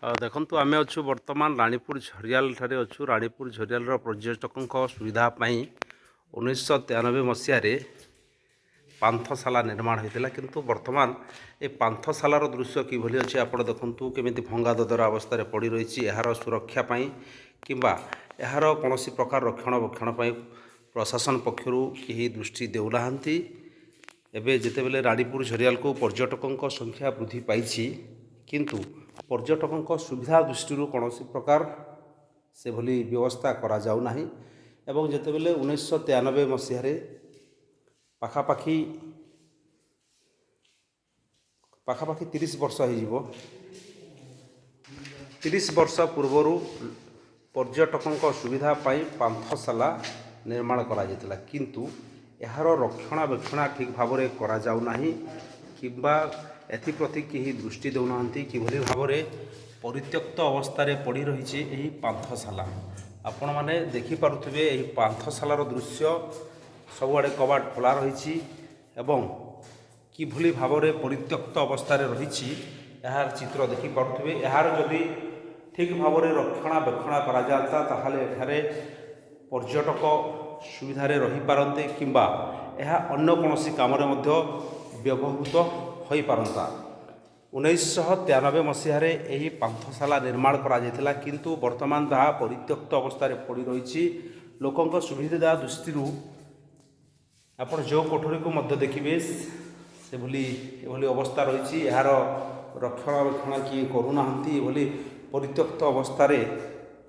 ଦେଖନ୍ତୁ, ଆମେ ଅଛୁ ବର୍ତ୍ତମାନ ରାଣୀପୁର ଝରିଆଲ ଠାରେ ଅଛୁ। ରାଣୀପୁର ଝରିଆଲର ପର୍ଯ୍ୟଟକଙ୍କ ସୁବିଧା ପାଇଁ 1993 ମସିହାରେ ପାନ୍ଥଶାଳା ନିର୍ମାଣ ହୋଇଥିଲା। କିନ୍ତୁ ବର୍ତ୍ତମାନ ଏ ପାନ୍ଥଶାଳାର ଦୃଶ୍ୟ କିଭଳି ଅଛି ଆପଣ ଦେଖନ୍ତୁ, କେମିତି ଭଙ୍ଗା ଦଦରା ଅବସ୍ଥାରେ ପଡ଼ି ରହିଛି। ଏହାର ସୁରକ୍ଷା ପାଇଁ କିମ୍ବା ଏହାର କୌଣସି ପ୍ରକାର ରକ୍ଷଣାବେକ୍ଷଣ ପାଇଁ ପ୍ରଶାସନ ପକ୍ଷରୁ କେହି ଦୃଷ୍ଟି ଦେଉନାହାନ୍ତି। ଏବେ ଯେତେବେଳେ ରାଣୀପୁର ଝରିଆଲକୁ ପର୍ଯ୍ୟଟକଙ୍କ ସଂଖ୍ୟା ବୃଦ୍ଧି ପାଇଛି, କିନ୍ତୁ ପର୍ଯ୍ୟଟକଙ୍କ ସୁବିଧା ଦୃଷ୍ଟିରୁ କୌଣସି ପ୍ରକାର ସେଭଳି ବ୍ୟବସ୍ଥା କରାଯାଉନାହିଁ। ଏବଂ ଯେତେବେଳେ 1993 ମସିହାରେ ପାଖାପାଖି 30 ବର୍ଷ ହେଇଯିବ, 30 ବର୍ଷ ପୂର୍ବରୁ ପର୍ଯ୍ୟଟକଙ୍କ ସୁବିଧା ପାଇଁ ପାନ୍ଥଶାଳା ନିର୍ମାଣ କରାଯାଇଥିଲା, କିନ୍ତୁ ଏହାର ରକ୍ଷଣାବେକ୍ଷଣ ଠିକ୍ ଭାବରେ କରାଯାଉନାହିଁ କିମ୍ବା ଏଥିପ୍ରତି କେହି ଦୃଷ୍ଟି ଦେଉନାହାନ୍ତି। କିଭଳି ଭାବରେ ପରିତ୍ୟକ୍ତ ଅବସ୍ଥାରେ ପଡ଼ି ରହିଛି ଏହି ପାନ୍ଥଶାଳା, ଆପଣମାନେ ଦେଖିପାରୁଥିବେ। ଏହି ପାନ୍ଥଶାଳାର ଦୃଶ୍ୟ, ସବୁଆଡ଼େ କବାଟ ଖୋଲା ରହିଛି ଏବଂ କିଭଳି ଭାବରେ ପରିତ୍ୟକ୍ତ ଅବସ୍ଥାରେ ରହିଛି, ଏହାର ଚିତ୍ର ଦେଖିପାରୁଥିବେ। ଏହାର ଯଦି ଠିକ୍ ଭାବରେ ରକ୍ଷଣାବେକ୍ଷଣ କରାଯାଆନ୍ତା, ତାହେଲେ ଏଠାରେ ପର୍ଯ୍ୟଟକ ସୁବିଧାରେ ରହିପାରନ୍ତେ କିମ୍ବା ଏହା ଅନ୍ୟ କୌଣସି କାମରେ ମଧ୍ୟ ବ୍ୟବହୃତ ହୋଇପାରନ୍ତା। 1993 ମସିହାରେ ଏହି ପାନ୍ଥଶାଳା ନିର୍ମାଣ କରାଯାଇଥିଲା, କିନ୍ତୁ ବର୍ତ୍ତମାନ ତାହା ପରିତ୍ୟକ୍ତ ଅବସ୍ଥାରେ ପଡ଼ି ରହିଛି। ଲୋକଙ୍କ ସୁବିଧା ଦୃଷ୍ଟିରୁ ଆପଣ ଯେଉଁ କୋଠରୀକୁ ମଧ୍ୟ ଦେଖିବେ, ସେଭଳି ଏଭଳି ଅବସ୍ଥା ରହିଛି। ଏହାର ରକ୍ଷଣାବେକ୍ଷଣ କିଏ କରୁନାହାନ୍ତି। ଏଭଳି ପରିତ୍ୟକ୍ତ ଅବସ୍ଥାରେ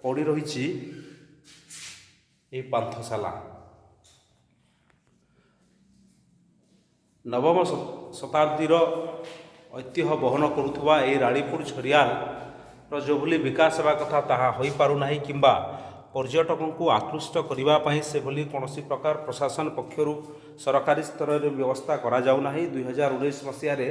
ପଡ଼ି ରହିଛି ଏହି ପାନ୍ଥଶାଳା। ନବମ ଶତାବ୍ଦୀର ଐତିହ୍ୟ ବହନ କରୁଥିବା ଏହି ରାଣୀପୁର ଝରିଆଲର ଯେଉଁଭଳି ବିକାଶ ହେବା କଥା ତାହା ହୋଇପାରୁନାହିଁ, କିମ୍ବା ପର୍ଯ୍ୟଟକଙ୍କୁ ଆକୃଷ୍ଟ କରିବା ପାଇଁ ସେଭଳି କୌଣସି ପ୍ରକାର ପ୍ରଶାସନ ପକ୍ଷରୁ ସରକାରୀ ସ୍ତରରେ ବ୍ୟବସ୍ଥା କରାଯାଉନାହିଁ। 2019 ମସିହାରେ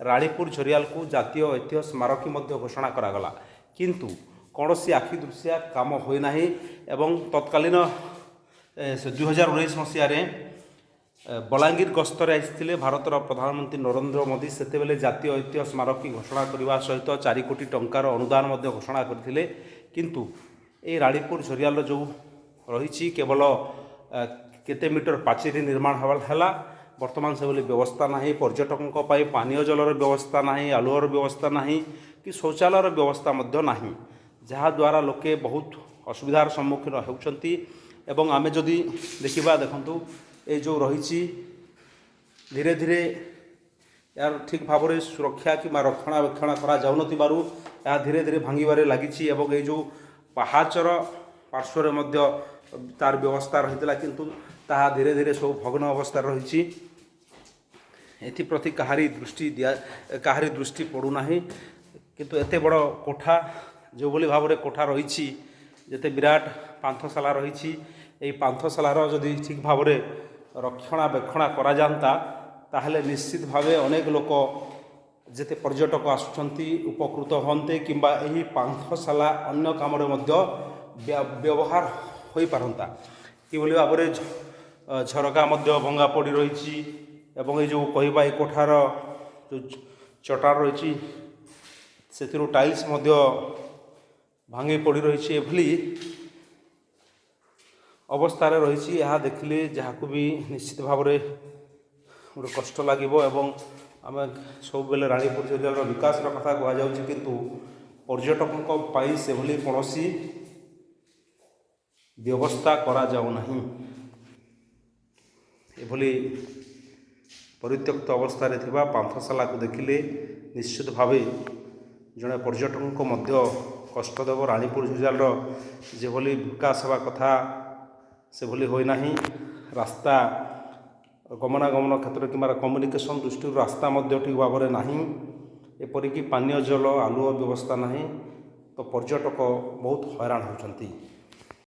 ରାଣୀପୁର ଝରିଆଲକୁ ଜାତୀୟ ଐତିହ୍ୟ ସ୍ମାରକୀ ମଧ୍ୟ ଘୋଷଣା କରାଗଲା, କିନ୍ତୁ କୌଣସି ଆଖି ଦୃଶିଆ କାମ ହୋଇନାହିଁ। ଏବଂ ତତ୍କାଳୀନ 2019 ମସିହାରେ ବଲାଙ୍ଗୀର ଗସ୍ତରେ ଆସିଥିଲେ ଭାରତର ପ୍ରଧାନମନ୍ତ୍ରୀ ନରେନ୍ଦ୍ର ମୋଦି। ସେତେବେଳେ ଜାତୀୟ ଐତିହ୍ୟ ସ୍ମାରକୀ ଘୋଷଣା କରିବା ସହିତ 4 କୋଟି ଟଙ୍କାର ଅନୁଦାନ ମଧ୍ୟ ଘୋଷଣା କରିଥିଲେ। କିନ୍ତୁ ଏଇ ରାଣୀପୁର ଝରିଆଲର ଯେଉଁ ରହିଛି, କେବଳ କେତେ ମିଟର ପାଚେରୀ ନିର୍ମାଣ ହେଲା, ବର୍ତ୍ତମାନ ସେଭଳି ବ୍ୟବସ୍ଥା ନାହିଁ। ପର୍ଯ୍ୟଟକଙ୍କ ପାଇଁ ପାନୀୟ ଜଳର ବ୍ୟବସ୍ଥା ନାହିଁ, ଆଲୁଅର ବ୍ୟବସ୍ଥା ନାହିଁ କି ଶୌଚାଳୟର ବ୍ୟବସ୍ଥା ମଧ୍ୟ ନାହିଁ, ଯାହାଦ୍ୱାରା ଲୋକେ ବହୁତ ଅସୁବିଧାର ସମ୍ମୁଖୀନ ହେଉଛନ୍ତି। ଏବଂ ଆମେ ଯଦି ଦେଖିବା, ଦେଖନ୍ତୁ, ଏ ଯେଉଁ ରହିଛି, ଧୀରେ ଧୀରେ ଏହାର ଠିକ୍ ଭାବରେ ସୁରକ୍ଷା କିମ୍ବା ରକ୍ଷଣାବେକ୍ଷଣ କରାଯାଉନଥିବାରୁ ଏହା ଧୀରେ ଧୀରେ ଭାଙ୍ଗିବାରେ ଲାଗିଛି। ଏବଂ ଏଇ ଯେଉଁ ପାହାଚର ପାର୍ଶ୍ୱରେ ମଧ୍ୟ ତାର ବ୍ୟବସ୍ଥା ରହିଥିଲା, କିନ୍ତୁ ତାହା ଧୀରେ ଧୀରେ ସବୁ ଭଗ୍ନ ଅବସ୍ଥାରେ ରହିଛି। ଏଥିପ୍ରତି କାହାରି ଦୃଷ୍ଟି ପଡ଼ୁନାହିଁ। କିନ୍ତୁ ଏତେ ବଡ଼ କୋଠା, ଯେଉଁଭଳି ଭାବରେ କୋଠା ରହିଛି, ଯେତେ ବିରାଟ ପାନ୍ଥଶାଳା ରହିଛି, ଏହି ପାନ୍ଥଶାଳାର ଯଦି ଠିକ୍ ଭାବରେ ରକ୍ଷଣାବେକ୍ଷଣ କରାଯାଆନ୍ତା, ତାହେଲେ ନିଶ୍ଚିତ ଭାବେ ଅନେକ ଲୋକ, ଯେତେ ପର୍ଯ୍ୟଟକ ଆସୁଛନ୍ତି, ଉପକୃତ ହୁଅନ୍ତେ କିମ୍ବା ଏହି ପାନ୍ଥଶାଳା ଅନ୍ୟ କାମରେ ମଧ୍ୟ ବ୍ୟବହାର ହୋଇପାରନ୍ତା। କିଭଳି ଭାବରେ ଝରକା ମଧ୍ୟ ଭଙ୍ଗା ପଡ଼ି ରହିଛି ଏବଂ ଏଇ ଯେଉଁ କହିବା, ଏଇ କୋଠାର ଯେଉଁ ଚଟାଣ ରହିଛି, ସେଥିରୁ ଟାଇଲ୍ସ ମଧ୍ୟ ଭାଙ୍ଗି ପଡ଼ି ରହିଛି। ଏଭଳି ଅବସ୍ଥାରେ ରହିଛି। ଏହା ଦେଖିଲେ ଯାହାକୁ ବି ନିଶ୍ଚିତ ଭାବରେ ଗୋଟେ କଷ୍ଟ ଲାଗିବ। ଏବଂ ଆମେ ସବୁବେଳେ ରାଣୀପୁର ଝରିଆଲର ବିକାଶର କଥା କୁହାଯାଉଛି, କିନ୍ତୁ ପର୍ଯ୍ୟଟକଙ୍କ ପାଇଁ ସେଭଳି କୌଣସି ବ୍ୟବସ୍ଥା କରାଯାଉନାହିଁ। ଏଭଳି ପରିତ୍ୟକ୍ତ ଅବସ୍ଥାରେ ଥିବା ପାନ୍ଥଶାଳାକୁ ଦେଖିଲେ ନିଶ୍ଚିତ ଭାବେ ଜଣେ ପର୍ଯ୍ୟଟକଙ୍କୁ ମଧ୍ୟ କଷ୍ଟ ଦେବ। ରାଣୀପୁର ଝରିଆଲର ଯେଭଳି ବିକାଶ ହେବା କଥା ସେଭଳି ହୋଇନାହିଁ। ରାସ୍ତା ଗମନାଗମନ କ୍ଷେତ୍ରରେ କିମ୍ବା କମ୍ୟୁନିକେସନ୍ ଦୃଷ୍ଟିରୁ ରାସ୍ତା ମଧ୍ୟ ଠିକ୍ ଭାବରେ ନାହିଁ। ଏପରିକି ପାନୀୟ ଜଳ, ଆଲୁଅ ବ୍ୟବସ୍ଥା ନାହିଁ, ତ ପର୍ଯ୍ୟଟକ ବହୁତ ହଇରାଣ ହେଉଛନ୍ତି।